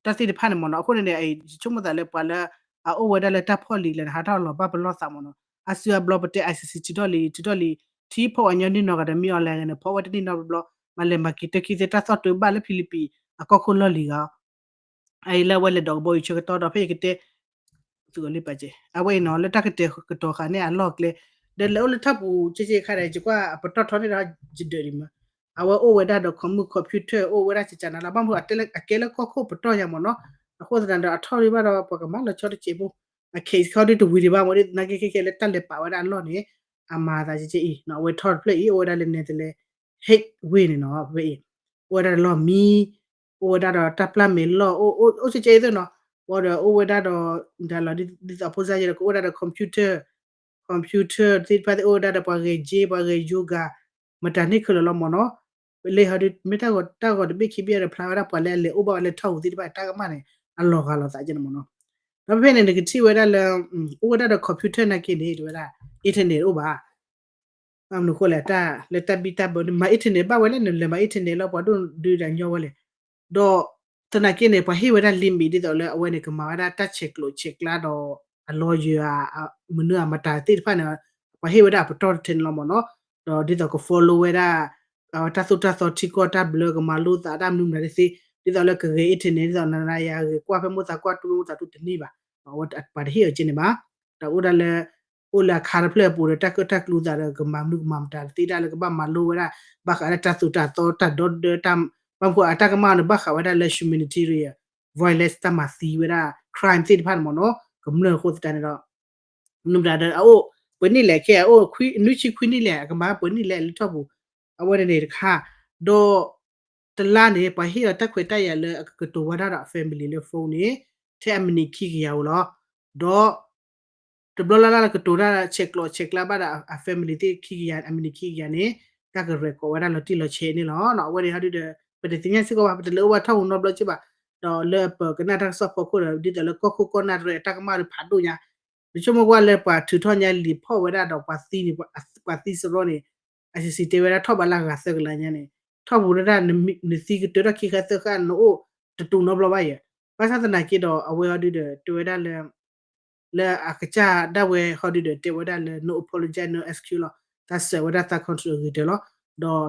တၢ်သ့ၣ်တဖၣ်န့ၣ်မ့ၢ်နီၤ အဃိန့ၣ်န့ၣ် ယဆိကမိၣ်သးလၢပှၤလၢ အအိၣ်ဝဲဒၣ်လၢတၢ်ဖီၣ်လံၤလဲၣ် နဟးထီၣ်လီၤဘၣ်ပလီၢ်သးမ့ၢ်နီၤ အစုအဘျီပတဲ ICC ထုးထီၣ်လံ ထုးထီၣ်လံ ထံဖီၣ်အညီနုၢ်နီၤဂၤဒီးမ့ၢ်အီၤလဲၣ်ဂ့ၤန့ၣ် ဖီၣ်ဝဲတနံၣ်နီတဘျီ မၤလဲၤမၤက့ၤတၢ်ခံသ့ၣ်တၢ်သီၣ်တုၤဘၣ်လၢဖံလံးပံး အကီၢ်ခိၣ်လီၢ်လံၤဂၤ အအံၤလၢအဝဲလဲၤဒိးကဘီယူၤဆၢကတီၢ်ဒီးဖဲယကတဲ သုးအလံပာ်ကဲ အဝဲအံၤနီၤ လၢတၢ်ကတဲာ်ကတီၤဃာ်န့ၣ်အလီၢ်ကျဲ ဒီးလဲၤအိၣ်လၢထၢ်ပူၤက့က့ခါဒီး ယကွၢ်အပတီၢ်ထီန့ၣ်ဒီး ယဒၢးဒံးမး အဝဲအိၣ်ဝဲဒၣ်ဒီး computer အိၣ်ဝဲဒၣ်ကကနၤလီၤ ဘၣ်မနုၤအကဲလၢကီၢ်ခိၣ်ပတီၢ်ယါမ့ၢ်နီၤ အဃိသတးဒီးအထီၣ်ဒံးဘၣ်ဒီး ပှၤကမၤလီၤဆီတစဲးဖိ အ case ခီဒုတဝံၤဒံးဘၣ်မ့ၢ်ဒ် သနာ်က့ခဲခဲလၢတၢ်လဲၤပာ်ဝဲဒၣ်အလီၢ်န့ၣ် အမၤသးကကဲအံၤ အဝဲထီၣ်တဖျၢၣ်အံၤ အိၣ်ဝဲဒၣ်လၢ Netherlands Hague ဝ့ၢ်န့ၣ်နီၤ ဖဲအံၤ အိၣ်ဝဲဒၣ်လီၢ်မံ အိၣ်ဝဲဒၣ်ဒီးတၢ်ပျၢ်မဲာ်လီၢ် အိၣ်ဆဲးဆဲးအံၤသ့ၣ်နီၤ ဝံၤဒီးအိၣ်ဝဲဒၣ်ဒီး ဒ်သိးဖိစါယဲဒီးကအိၣ်ဒၣ်ဒီး computer computer သ့ၣ်တဖၣ်သ့ၣ်အိၣ်ဝဲဒၣ်ဒီးပှၤဂဲၤ gym ပှၤဂဲၤ yoga လၢဟီဒုး မ့ၢ်တၢ်ဂီၤတဘ့ၣ်ခံဘ့ၣ်ဒီး ဖျါဝဲဒၣ်ပှၤလၢအလဲၤအိၣ်ဘၣ်ဝဲလၢထီၣ်ပူၤသ့ၣ်တဖၣ် တၢ်ကမၣ်န့ၣ် အလီၤဂာ်လိာ်သးကဲန့ၣ်မ့ၢ်နီၤ. ဒီးဖဲဖဲန့ၣ် နကထံၣ်ဝဲဒၣ်လၢ အိၣ်ဝဲဒၣ်ဒီး computer နာ်က့န့ၣ် တဲဝဲဒၣ် internet တအိၣ်ဘၣ်. ဘၣ်မနုၤအဃိလဲၣ် တၢ်လၢတၢ်ဘံၣ်တၢ်ဘၢန့ၣ် မၤ internet ဘၣ်ဝဲလၢနလဲၤမၤ internet လီၤ ပှၤဒိၣ်ဒုးဒၣ်ညီဝဲလဲၣ်. ဒီးသနာ်က့န့ၣ် ပှၤဟ့ၣ်ဝဲဒၣ်လံမ့ၢ် ဒ်သိးလၢအဝဲန့ၣ် ကမၤဝဲဒၣ်တၢ်ဆဲးကျိးဆဲးကျါဒီး အလီယၢၤ မနုၤအမတၤသ့ၣ်တဖၣ်န့ၣ် ပှၤဟ့ၣ်ဝဲဒၣ်အပတီၢ်တထဲန့ၣ်လီၤမ့ၢ်နီၤ. ဒီးဒ်သိးက follow ဝဲဒၣ် တၢ်သိၣ်တၢ်သီထံကီၢ်တၢ်ဘျၢ ကမၤလိသးတၢ်မနုၤမတၤတသ့ ဒ်သိးလၢကဂဲၤ internet ဒ်သိးနၤနၤယၤဂဲၤကွၢ်ဖဲမိၢ်သးကွၢ်တူၢ်မိၢ်သးတူၢ်တန့ၢ်ဘၣ်. အဝဲပှၤတဟ့ၣ်အီၤကဲန့ၣ်ဘၣ်. ဒီးအိၣ်ဒၣ်လၢ အိၣ်လၢအခါတဖျၢၣ်အပူၤဒီး တၢ်ကၢၣ်တၢ်ကျူသးဒီး ကမၤမနုၤကမၤမတၤတသ့ဒၣ်လၢကဘၣ်မၤလိဝဲဒၣ် ဘၣ်ဃးလၢတၢ်သိၣ်တၢ်သီတၢ်ဒီဒီတၢ် ဘၣ်မနုၤအဃိအတၢ်ကမၣ်န့ၣ် ဘၣ်ဃးဝဲဒၣ်လၢ humanitarian violence တၢ်မၤသံဝဲဒၣ် crime သ့ၣ်တဖၣ်န့ၣ်မ့ၢ်နီၤ ကမျၢၢ်အဃိသတးန့ၣ်ဒီး မနုၤမတၤဒီး အအိၣ်ပှဲၤနံၣ်လဲၣ် ခဲအအိၣ် နွံဆံခွံနံၣ်လဲၣ် အကမၤပှဲၤနံၣ်လဲၣ်လၢထီၣ်ပူၤ အဝဲန့ၣ်တခါ ဒီး တလါန့ၣ် ပှၤဟ့ၣ်အီၤတၢ်ခွဲးတၢ်ယာ်လၢအကကတိၤဝဲဒၣ်ဒီးအ family လၢ phone န့ၣ် ထဲအမံးနံးခံကယၤဧိၤလီၤ. ဒီး တဘျီလၢ်လၢ်လၢကတိၤတၢ်ဆဲးကျိးဆဲးကျါဘၣ်ဒီးအ family သ့ၣ်ခံကယၤ အမံးနံးခံကယၤန့ၣ် တၢ်က record ဝဲဒၣ်လီၤတံၢ်လီၤဆဲးန့ၣ်လီၤ. အဝဲန့ၣ်ဟီဒုဒီး ပတသ့ၣ်ညါစ့ၢ်ကီးဘၣ် ပတလဲၤအိၣ်ဘၣ်ထီၣ်ပူၤနီတဘျီစ့ၢ်ဘၣ်. ဒီးလၢပကနၣ်တၢ်ကစီၣ်ဖီခိၣ်ဒီး ဒ်သိးလၢကီၢ်ခိၣ်ကီၢ်နၢ်တရၢအတၢ်ကမၣ်ဒီးဖးဒိၣ်ညါ ပဆိကမိၣ်ကွၢ်လၢပှၤထုးထီၣ်ညါလံာ်ဖီၣ်ဝဲဒၣ်ဒီးပှၤသံန့ၣ် ပှၤသံစရီန့ၣ် ICC တဲဝဲဒၣ်ထီၣ်ဘးလၢအဂၤသၢကလးညါန့ၣ် ထီၣ်ပူၤဒၣ် နသံကတၢၢ်ထီၣ်ခံခါသၢခါ နအိၣ်တတူးနီတဘျီဘၣ်ယဲၢ်. ဘၣ်ဆၣ်သနာ်က့ဒီး အဝဲဟီဒုဒီး တဲဝဲဒၣ်လၢ လၢအကစၢ်ဒၣ်ဝဲဟီဒုဒီး တဲဝဲဒၣ်လၢ no apology no excuse လီၤ. တၢ်စံးဝဲဒၣ်သး control အဂ့ၤတၢၤလီၤ.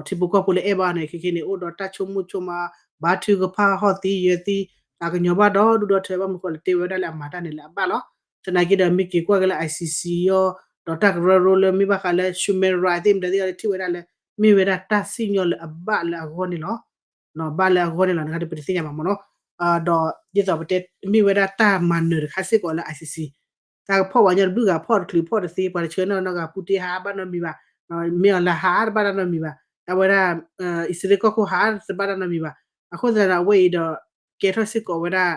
ဒီးထံဖိကီၢ်ဖိလၢအဲၣ်ဘၣ်န့ၣ် ခဲခဲန့ၣ် အိၣ်ဒီးတၢ်ဆိကမိၣ်ဆိကမး ဘါထုကဖၣ်ဟီၣ်သံယၢၤသံ အကညီၤဘၣ်ဒီဒူၣ်ဒီထၢ ဘၣ်မနုၤဃိလဲၣ် တဲဝဲဒၣ်လၢအမၤတၢ်န့ၣ်လၢအဘၣ်လီၤ. သနာ်က့ဒီး မ့ၢ်က့ၤကွၢ်က့ၤလၢ ICC အီၤ ဒီးတၢ်ကရၢကရိလၢမ့ၢ်ဘၣ်ဃးလၢ human right သ့ၣ်မတၤသ့ၣ်အီၤ ထံၣ်ဝဲဒၣ်လၢ မ့ၢ်ဝဲဒၣ်တၢ်စံၣ်ညီၣ်လၢအဘၣ်လၢအဂီၢ်န့ၣ်လီၤ. ဘၣ်လၢအဂီၢ်န့ၣ်လီၤ နခါဒီးပတသ့ၣ်ညါဘၣ်မ့ၢ်နီၤ. ဒီးဒ်သိးပတဲ မ့ၢ်ဝဲဒၣ်တၢ်မၤနၢၤတခါစ့ၢ်ကီးလၢ ICC တၢ်ကဖီၣ်ပှၤညီတဘျုးဂၤ ဖီၣ်တချုးဖီၣ်တသ့ ပှၤတဆၢနီၢ်နီၢ်ဂၤ ပူတ့ဟးဘၣ်နီတမံၤဘၣ်, မ့ၢ်အီၤလၢဟးတဘၣ်တၢ်နီတမံၤဘၣ်, အဝဲဒၣ် အံၣ်စရ့လးကီၢ်ခိၣ်ဟးတဘၣ်တၢ်နီတမံၤဘၣ်. အဃိသတးဒီး အဝဲအံၤဒီး ကဲထီၣ်စ့ၢ်ကီးဝဲဒၣ်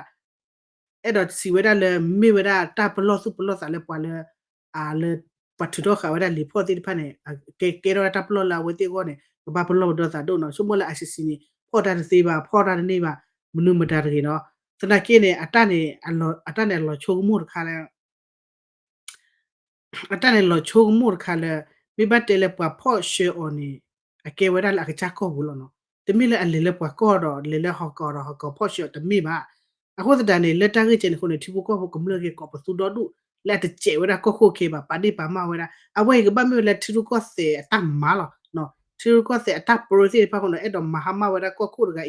အဲၣ်ဒိးစံးဝဲဒၣ်လၢ မ့ၢ်ဝဲဒၣ်တၢ်ပလီၢ်သူၣ်ပလီၢ်သးလၢပှၤလၢ လၢ ပှၤထုးထီၣ်ဃာ်ဝဲဒၣ်လံာ်ဖီၣ်သ့ၣ်တဖၣ်န့ၣ် ကဲ ကဲထီၣ်ဝဲဒၣ်တၢ်ပလီၢ်လၢအဝဲသ့ၣ်အဂီၢ်န့ၣ် ကဘၣ်ပလီၢ်ပဒီသးဒိၣ်နီၤ. ဆိကမိၣ်လၢ ICC န့ၣ် ဖီၣ်တၢ်တသ့ဘၣ် ဖီၣ်တၢ်တန့ၢ်ဘၣ် မနုၤမတၤတဂ့ၤနီၤ. သနာ်က့န့ၣ် အတၢ်န့ၣ် အတၢ်န့ၣ်အလီၤဆိကမိၣ်တခါလၢ အတၢ်န့ၣ်လီၤဆိကမိၣ်တခါလၢ မ့ၢ်ဘၣ်တဲလၢပှၤဖီၣ်ဆှၢအီၤန့ၣ် အကဲဝဲဒၣ်လၢအကစၢ်ကီၢ်ပူၤလီၤနီၤ. တမ့ၢ်လၢအလဲၤလၢပှၤကီၢ်ဒီး လဲၤလၢဟီၣ်ကီၢ်ဒီးဟီၣ်ကီၢ်ဖီၣ်ဆှၢအီၤတမ့ၢ်ဘၣ်. အဃိသတးန့ၣ် လၢတၢ်ဂ့ၢ်ကဲန့ၣ်အဃိန့ၣ် ထံဖိကီၢ်ဖိကမျၢၢ်ဂ့ၤကိးပသူဒီဒူၣ် လၢအတစဲးဝဲဒၣ်ကီၢ်ခိၣ်ခဲဘၣ် ပာ်ဒ့ၣ်ပာ်မၢ်ဝဲဒၣ် အဝဲအံၤကဘၣ်မ့ၢ်ဝဲလၢထံရူၢ်ကီၢ်သဲးအတၢ်မၤလီၤ. ထံရူၢ်ကီၢ်သဲးအတၢ်ပရၢသ့ၣ်တဖၣ်အဃိန့ၣ် အဲၣ်ဒိးမၤဟါမၢ်ဝဲဒၣ်ကီၢ်ခိၣ်တဂၤ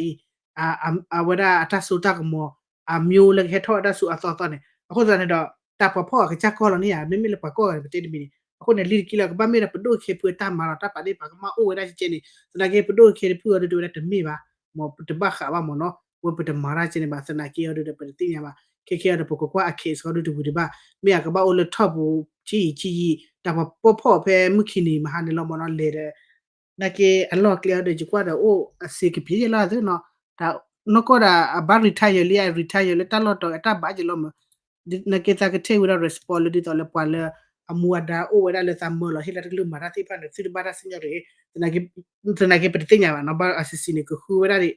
အံၤ အဝဲဒၣ်အတၢ်စိတၢ်ကမီၤ အမျိုးလၢကဟဲထီၣ်ဝဲဒၣ်ဆူအသီအသီန့ၣ် အဃိသတးန့ၣ်ဒီး တၢ်ပှၤဖီၣ်အကစၢ်ကီၢ်လီၤန့ၣ်ဧါ မ့မ့ၢ်လၢပှၤကီၢ်ဂၤန့ၣ် ပတဲတမံၤန့ၣ် အဃိန့ၣ် လံတက့ၢ်လၢကဘၣ်မ့ၢ်ဒၣ်ပဒိၣ်ခဲဖုအတၢ်မၤလီၤ တၢ်ပာ်ဒ့ၣ်ပာ်ကမၣ်အိၣ်ဝဲဒၣ်ကဲန့ၣ် သနာ်က့ပဒိၣ်ခဲတဖုအီၤဒုးတဲဝဲဒၣ်တမ့ၢ်ဘၣ် မ်ပတဘၣ်ဃးဘၣ်မ့ၢ်နီၤ ဝဲပတမၤတၢ်ကဲန့ၣ်ဘၣ် သနာ်က့အီၤဒုးဒီး ပတသ့ၣ်ညါဘၣ် ခဲခဲအီၤဒီး ပကကွၢ်အ case အီၤဒုးတဝံၤတဘၣ် မ့ၢ်အကဘၣ်အိၣ်လၢထီၣ်ပူၤ ဆံယံာ်ဆံယံာ် တၢ်ပှၤပီၣ်ဖီၣ်ဖဲမုၢ်ခံနံၤမဟါန့ၣ်လီၤမ့ၢ်နီၤ လဲၤဒီး သနာ်က့အလီၢ်ကျဲအီၤဒီး ယကွၢ်ဒီးအိၣ်အစ့ကပံၤယဲလီၤသ့နီၤ တၢ်နီၢ်ကီၢ်ဒီးအဘၣ် retire လံ အ retire လၢတၢ်လီၢ်တီၤအတၢ်ဘၣ်ယဲလီၤမ့ၢ် သနာ်က့သးကထဲဝံၤဒီး respond လၢဒ်သိးလၢပှၤလၢ အမူအဒါအိၣ်ဝဲဒၣ်လၢသးမၢလီၤဟ့ၣ်လၢတကလုာ်မၤတၢ်သ့ၣ်တဖၣ်န့ၣ် သုတဘၣ်တၢ်စံၣ်ညီၣ်တဂ့ၤ သနာ်က့ပတသ့ၣ်ညါဘၣ်နီၤ ဘၣ် ICC န့ၣ် ကဃုဝဲဒၣ်ဒ်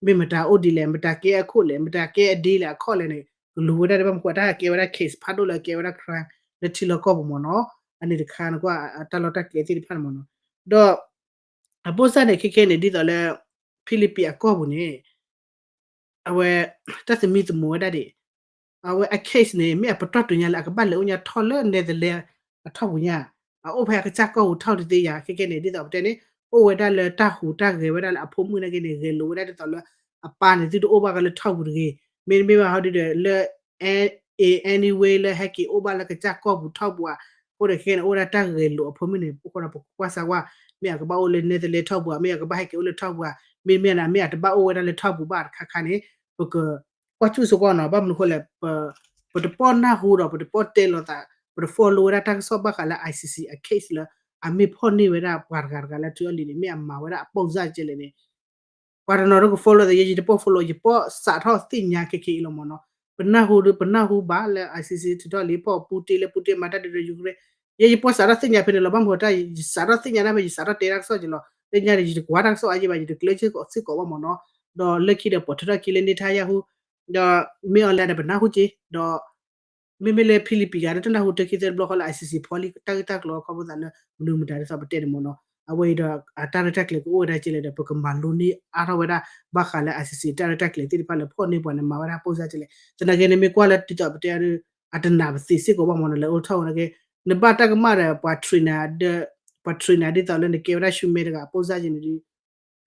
မ့ၢ်မတၤအိၣ်ဒ်လဲၣ် မတၤကဲအခိၣ်လဲၣ် မတၤကဲအဒ့လဲၣ်အခီၣ်လဲၣ်န့ၣ် ကလူၤဝဲဒၣ်ဒ်ဘၣ်မနုၤဃိ တၢ်ကဲဝဲဒၣ် case ဖးဒိၣ်လၢကဲဝဲဒၣ် crime လၢထံလီၢ်ကီၢ်ပူၤမ့ၢ်နီၤ အန့ၣ်တခါနကွၢ်တၢ်လီၢ်တၢ်ကျဲသ့ၣ်တဖၣ်န့ၣ်မ့ၢ်နီၤ ဒီး အပိၢ်စၢ်န့ၣ် ခဲခဲန့ၣ် ဒ်သိးလၢ ဖံလံးပံးအကီၢ်ပူၤန့ၣ် အဝဲ တၢ်သမံသမိးဝဲဒၣ်ဒ် အဝဲအ case န့ၣ် မ့ၢ်အပတီၢ်တုၤညါလၢအကဘၣ်လဲၤအိၣ်ညါထီၣ်လၢ Netherlands အထီၣ်ပူၤညါ အအိၣ်ဖဲအကစၢ်ကီၢ်ပူၤထီၣ်တသ့ယၤ ခဲခဲန့ၣ် ဒ်သိးပတဲန့ၣ် အိၣ်ဝဲဒၣ်လၢတၢ်ဟူးတၢ်ဂဲၤဝဲဒၣ်လၢအဖိမုၣ်နာ်က့န့ၣ် ဂဲၤလိာ်ဝဲဒၣ်ဒ်သိးလၢ အပၢ်န့ၣ် သုတအိၣ်ဘၣ်ကလၢထီၣ်ပူၤတဂ့ၤ မ့တမ့ၢ်ဘၣ်ဟီဒုဒီးလၢ a anyway လၢဟဲက့ၤအိၣ်ဘၣ်လၢကစၢ်ကီၢ်ပူၤထီၣ်ပူၤဧါ အဃိဒီးခဲခဲန့ၣ် အိၣ်ဝဲဒၣ်တၢ်ဂဲၤလိာ်အဖိမုၣ်န့ၣ် အဃိဒီးပကကွၢ်စၢၤကွၢ် မ့ၢ်အကဘၣ်အိၣ်လၢ Netherlands ထီၣ်ပူၤဧါ မ့ၢ်အကဘၣ်ဟဲက့ၤအိၣ်လၢထီၣ်ပူၤဧါ မ့တမ့ၢ်န့ၣ် မ့ၢ်အတဘၣ်အိၣ်ဝဲဒၣ်လၢထီၣ်ပူၤဘၣ်တခါခါန့ၣ် ပက ကွၢ်စူၣ်စ့ၢ်ကီးနီၤ ဘၣ်မနုၤဃိလဲၣ် ပတပီၢ်နၢ်ဟူဒီး ပတပီၢ်တဲလိာ်သး ပတ follow ဝဲဒၣ်တၢ်ကစီၣ်ဘၣ်ဃးလၢ ICC အ case လၢ အမ့ၢ်ဖီၣ်န့ၢ်ဝဲဒၣ်ပှၤတဂၤတဂၤလၢထူအလံၤန့ၣ် မ့ၢ်အမၤဝဲဒၣ်အပိၢ်စၢ်ကဲလဲၣ်န့ၣ် ပှၤတနီၤဒိက follow သး ယဲယတပိၢ် follow ယပိၢ်စးထီၣ်သ့ၣ်ညါခဲခဲအံၤလီၤမ့ၢ်နီၤ ပနၢ်ဟူဒီး ပနၢ်ဟူဘၣ်လၢ ICC ထုးထီၣ်လံာ်ဖီၣ်ပူတ့လၢပူတ့မၤတၢ်ဒုးဒီး Ukraine ယဲယပိၢ်စးထီၣ်သ့ၣ်ညါဖဲန့ၣ်လီၤ ဘၣ်မနုၤတၢ် ယစးထီၣ်သ့ၣ်ညါဒၣ်ဖဲ ယစးထီၣ်တဲတၢ်ကစီၣ်ကဲလီၤ လၢညါဒီး ယတကွၢ်တၢ်ကစီၣ်အါယံၤဘၣ် ယတကျၢၤစ့ၢ်ကီးဘၣ်မ့ၢ်နီၤ, ဒီးလၢခံဒီးပိာ်ထွဲထီၣ်ခံလၢ Netanyahu ဒီး မ့ၢ်အီၤလဲၣ်ဒီးပနၢ်ဟူက့ၤ ဒီး မ့မ့ၢ်လၢ Philippines ဂၤဒ်တနၢ်ဟူတၢ်ခံသၢတဘျီဃီလၢ ICC ဖီၣ်လံတၢ်ဂ့ၢ်တၢ်ကျိၤအခီပညီသးလၢ မနုၤမတၤဒ်သိးပတဲန့ၣ်မ့ၢ်နီၤ, အဝဲအံၤဒီးအတၢ်ရဲၣ်တၢ်ကျဲၤကအိၣ်ဝဲဒၣ်က့ၤလဲၣ်ဒီး ပကမၤလိန့ၢ်အါထီၣ်ဝဲဒၣ် ဘၣ်ဃးလၢ ICC တၢ်ရဲၣ်တၢ်ကျဲၤသ့ၣ်တဖၣ်လၢဖီၣ်န့ၢ်ပှၤန့ၣ် မၤဝဲဒၣ်ပိၢ်စၢ်က့ၤလဲၣ်. သနာ်က့န့ၣ်မ့ၢ်ကွၢ်လၢဒ်သိးပတဲအီၤဒီး အတနာ်ပသ့စ့ၢ်ကီးဘၣ်မ့ၢ်နီၤ လၢအိၣ်ထီၣ်ဝဲဒၣ်က့ၤ နဘၣ်တၢ်ကမၣ်ဒီး ပှၤ train နၤ ပှၤ train နၤ ဒ်သိးလၢနကဲဝဲဒၣ်ဆူမဲတဂၤအပိၢ်စၢ်က့ၤန့ၣ်ဒီး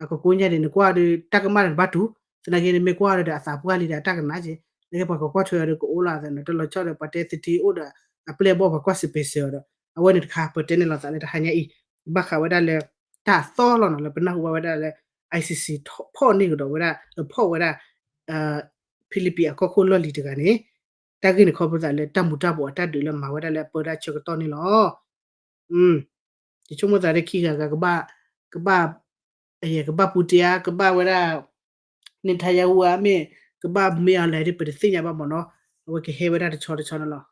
အကကိညါန့ၣ် နကွၢ်ဒီး တၢ်ကမၣ်ဒီးနဘၣ်တူၢ်, သနာ်က့န့ၣ်မ့ၢ်ကွၢ်ဒီးအသးပှၢ်လံဒီးအတၢ်ကနၣ်က့ၤ, နကဲပှၤကကွၢ်ထွဲအီၤဒီးကအိၣ်လီၤသးနီၤ, တလီၤဆီဒီးပှၤတဲသထ့အိၣ်ဒီး အပျဲၢ်အဘီၣ်ပှၤကွၢ်စံးပဲးစၢၤအီၤဒီး အဝဲန့ၣ်တခါ ပတဲန့ၣ်လီၤသးလၢတဟါညါအံၤ ဘၣ်ဃးဝဲဒၣ်လၢ တၢ်အသီလီၤနီၤ လၢပနၢ်ဟူဘၣ်ဝဲဒၣ်လၢ ICC ဖီၣ်န့ၢ်ကဒီးဝဲဒၣ် ဖီၣ်ဝဲဒၣ် Philippines အကီၢ်ခိၣ်လီၢ်လံၤတဂၤန့ၣ် တၢ်ဂ့ၢ်န့ၣ်ခီဖျိသးလၢတၢ်မူၤတၢ်ဘှီးအတၢ်ဒုးလၢမၤဝဲဒၣ်လၢအပၢတၢ်ဆၢကတီၢ်န့ၣ်လီၤ. ယဆိကမိၣ်သးလၢခံဂၤဂၤ ကဘၣ် ကဘၣ် ကဘၣ်ပူၤတ့ၢ်ဧါ ကဘၣ်ဝဲဒၣ် Netanyahu ဧါ မ့ၢ်ကဘၣ်မ့ၢ်အီၤလဲၣ်ဒီး ပတသ့ၣ်ညါဘၣ်မ့ၢ်နီၤ, အဝဲကဟဲဝဲဒၣ်တဆီတဆီန့ၣ်လီၤ.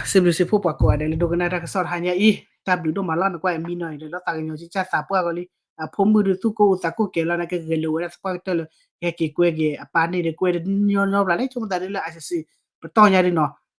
စံးဘျုးစံးဖှိၣ်ပှၤကိးဂၤဒဲးလၢဒိကနၣ်တၢ်ကစီၣ်တဟါညါအံၤ, တၢ်ဘျုးဒိၣ်မးလီၤ. နကွၢ်အမံနီၤအံၤဒီး လီၤသးကညီၤကစၢ်သးပှၢ်ဂီၤလံ, အဖိမုၣ်ဒုးသူၣ်ကိၢ်အူသးကိၢ်ကဲၤလီၤ နကဂဲၤလိာ်ဝဲဒၣ်သပှၢ်ကတၢၢ်လၢ ဟဲက့ၤကွဲက့ၤအပၢ်န့ၣ်ဒီး ကွဲတညီညီဘျီလၢ ဆိကမိၣ်သးဒ်လၢ ICC ပတီၢ်ညါဒ်နီၤ,